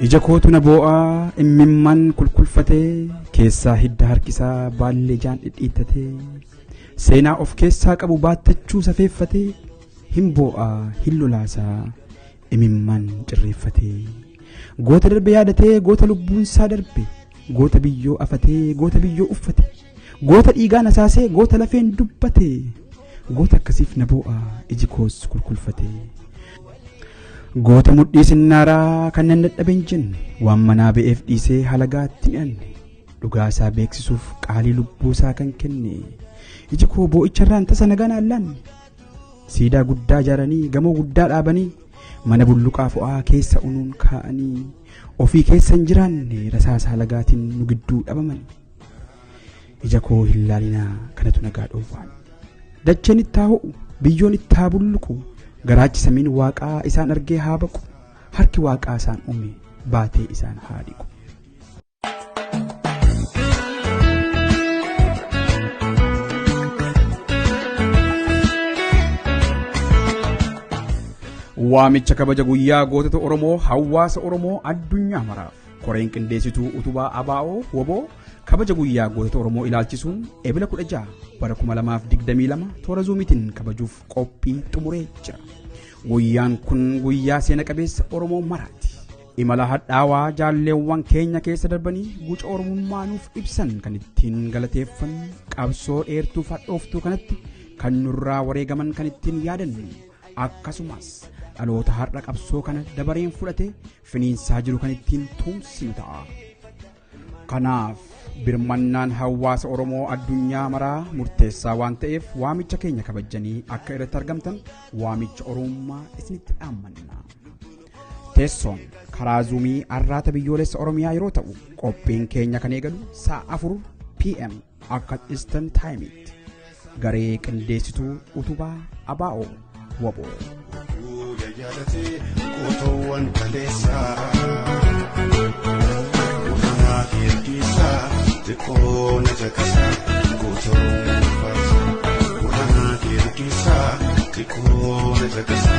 Ija kootu na boo'aa immimmaan kulkulfatee keessaa hidda harkisaa baallee jaan dhidhiittatee seenaa of keessaa qabu baattachuu safeeffatee hin boo'aa hin lolaasaa imimmaan cirreeffatee goota darbe yaadatee goota lubbuunsaa darbe goota biyyoo afatee goota biyyoo uffate goota dhiigaan asaasee goota lafeen dubbate goota akkasiif na boo'aa iji koos kulkulfatee. Goota mudhii sinnaaraa kan nan dadhabe hin jenne waan manaa ba'eef dhiisee halagaatti mi'anne dhugaa isaa beeksisuuf qaalii lubbuu isaa kan kenne iji koo boo'icharraan tasa nagaa naan laanne siidaa guddaa ijaaranii gamoo guddaa dhaabanii mana bulluqaa fo'aa keessa unuun kaa'anii ofii keessa hin jiraanne rasaasa halagaatiin nu gidduu dhabaman ija koo hin laalinaa kanatu nagaa dhoowwaan dacheen itti haa ho'u biyyoon itti haa bulluqu garaachi samiin waaqaa isaan argee haa baqu harki waaqaa isaan uume baatee isaan haa dhiqu. Waamicha kabaja guyyaa gootota Oromoo hawaasa Oromoo addunyaa maraaf koreen qindeessituu utubaa ABO WBO kabaja guyyaa gootota Oromoo ilaalchisuun ebila 16 bara 2022 toora zuumiitiin kabajuuf qophii xumuree jira. Guyyaan kun guyyaa seena qabeessa Oromoo maraati. Imala hadhaawaa jaalleewwan keenya keessa darbanii guca Oromummaa nuuf ibsan kan ittiin galateeffannu qabsoo dheertuu hadhooftuu kanatti kan nurraa wareegaman kan ittiin yaadannu akkasumas dhaloota har'a qabsoo kana dabareen fudhate finiinsaa jiru kan ittiin tumsinu ta'a. Kanaaf birmannaan hawaasa Oromoo addunyaa maraa murteessaa waan ta'eef waamicha keenya kabajanii akka irratti argamtan waamicha Oromummaa isinitti dhaammanna. Teessoon karaa zuumii arraata biyyoolessa Oromiyaa yeroo ta'u qophiin keenya kan eegalu sa'a 4 PM akka Eastern Time'itti garee qindeessituu utubaa ABO WBO. Qotoowwan kaleessaa Utanaa hirkisaa xiqqoo na caqasaa qotoowwan faarsaa Utanaa hirkisaa xiqqoo na caqasaa.